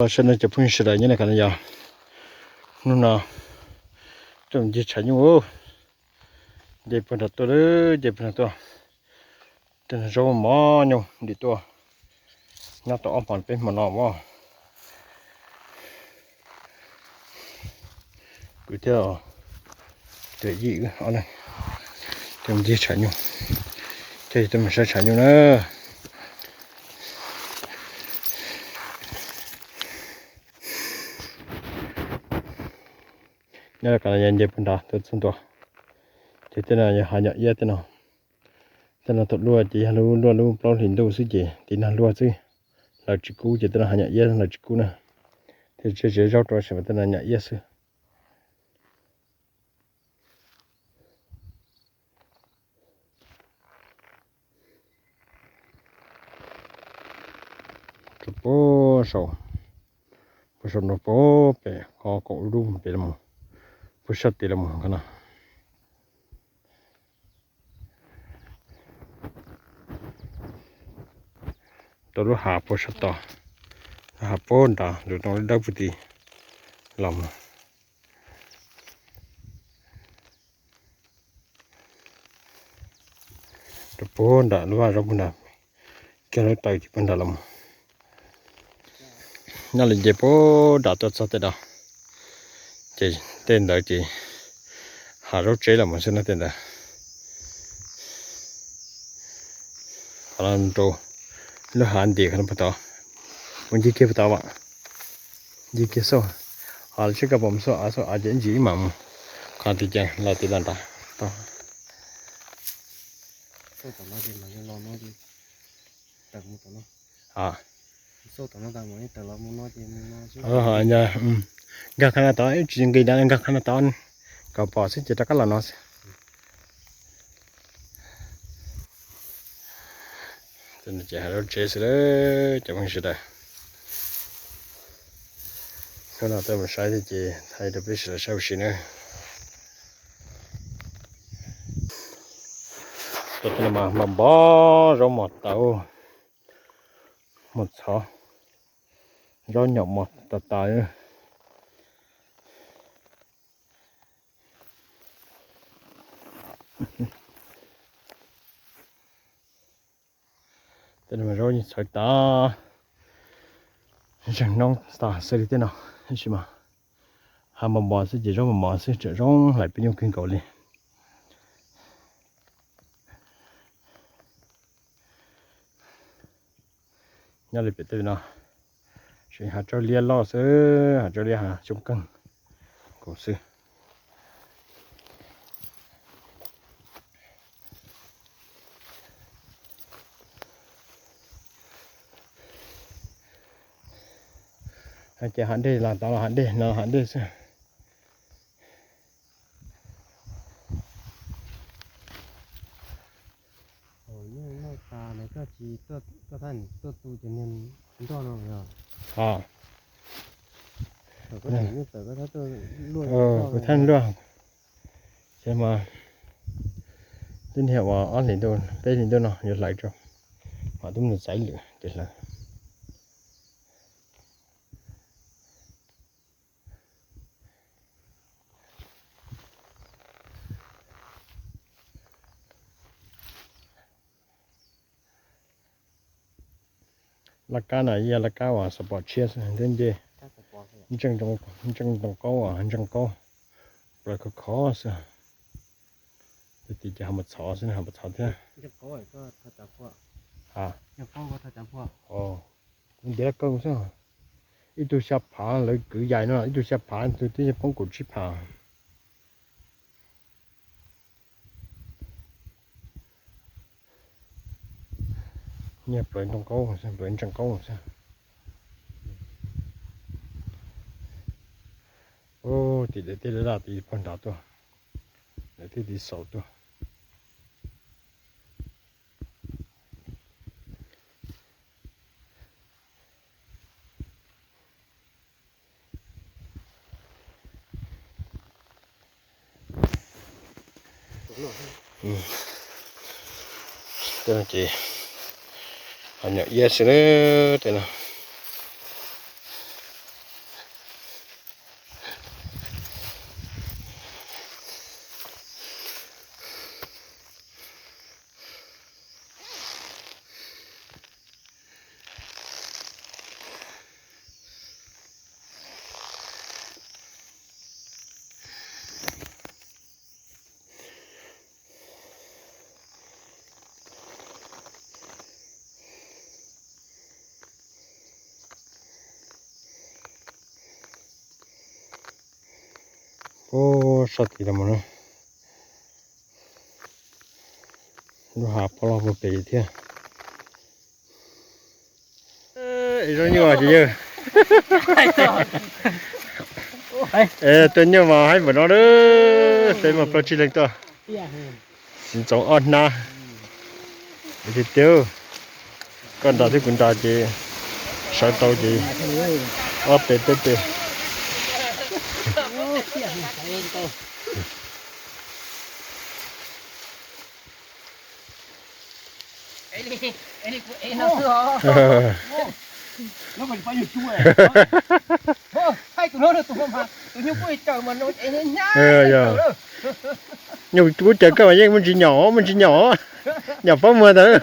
Los saib no cov phooj ywg sawv daws nyob li cas no yog hnub no tuaj ncig tshav nyuj, nce puag nram tuaj, nce puag nram tuaj, tej zaub mos nyuj ntim tuaj, nyob tau ob hmo peb hmo no mas. Kuv thiab tus yij wb ob leeg tuaj ncig tshav nyuj, ces tuaj mus saib tshav nyuj na. Nyob li cas no yog nce puag nrad tuaj txog ntua, ces tej no yog hav nyom iab tej no. Tej no thaum luaj ces yog lub luaj lub plaub hlis ntuj xwb ces tiv nag luaj xwb, hlaws tsis kub ces tej no hav nyom iab hlaws tsis kub na. Thiaj tsev tsev zaub rau sawv mas tej no nyom iab xwb. Rau puag saum, puag saum no puag pem qhov kaum lub pem los, puag sab tid los no. Rau lub hav puag sab tod, lub hav puag nrad ntug rau lub dawb puag tid los mus. Rau puag nram lub vaj zaub puag nrad, kiag lub taw tim puag nrad los mus. Nyob li nce puag nrad tuaj txog tej no, ces tej ntawd ces hav zaub tsev los mus xwb no tej ntawd. Qhov no rau lub hav nti qhov no puag tod, mus ncig kiag puag tod mas, ncig kiag xwb. Ho lawv sib koj pom mus xub av xwb ces ib ntsis ib mam mus qhov tid ces los tim no nrad. Nkag qhov no tod, ib tsis nqis nrad, nkag qhov no tod kom pom xwb ces rov qab los no xwb. Ces hav zaub tsev xwb lawm cov phooj ywg sawv daws. Hnub no tuaj mus saib thiab ces thaij rau peb sawv daws saib ua si nawb. Cov no mas npog npog, zaub mos tawv, mos txhov, zaub nyom mos tas tas. Tej no mas zaub yeej txhawv tas, zeeg noob tas xws li tej no, tab sis mas hav mos mos xwb ces zaub mos mos xwb tseem zoo hlais peb nyuj kawg nkaus li. Nyob li pem tej no, tseem hav tsaub liab loj xwb, hav tsaub liab hav xyoob kheej nkaus xwb. Ces hav dej los tod los hav dej no hav dej xwb. Tuaj tu cov niag nroj no yog. Kuv thaij luaj, ces mas twb niag uas ob hlis ntuj peb hlis ntuj no yuav hlawv rau, mas twb mus txaiv lwm ces hlawv. Laj kab no yog laj kab uas xav pom tshiab xwb, ntev nce, ntseej ntoo qaub, ntseej qaub, plaws khov khov xwb. Tej tid ces ho mus txhov xwb, ho mus txhov thiab. Ntiav laj kawg xwb, ib tug xya phav, lawv kwv yais no ib tug xya phav, tus twb poob kaum tsib phav. Nyiag plaws ntoo qaub xwb, plaws ntseej qaub xwb. Ub, tim daim teb laj laj tid puag nrad tuaj, daim teb tid xaus tuaj. Tej no ces hav nyom iab xwb na, tej no. Puag sab tid los mas na, lub hav pob loj puag pem thiab. Zoo nyuaj ces yawg, tuaj nyuaj mas haib npaum no lawm, peb mas plaub tsib leeg tuaj, txiv ntxoov ob hnab. Tiag tiag, koj nrad thiab kuv nrad ces sawv tau ces ob pem peb pem. Nyuj kuv caws koj mas yeej muaj ntsis nyaum, muaj ntsis nyaum, nyaum pob muag ntawd.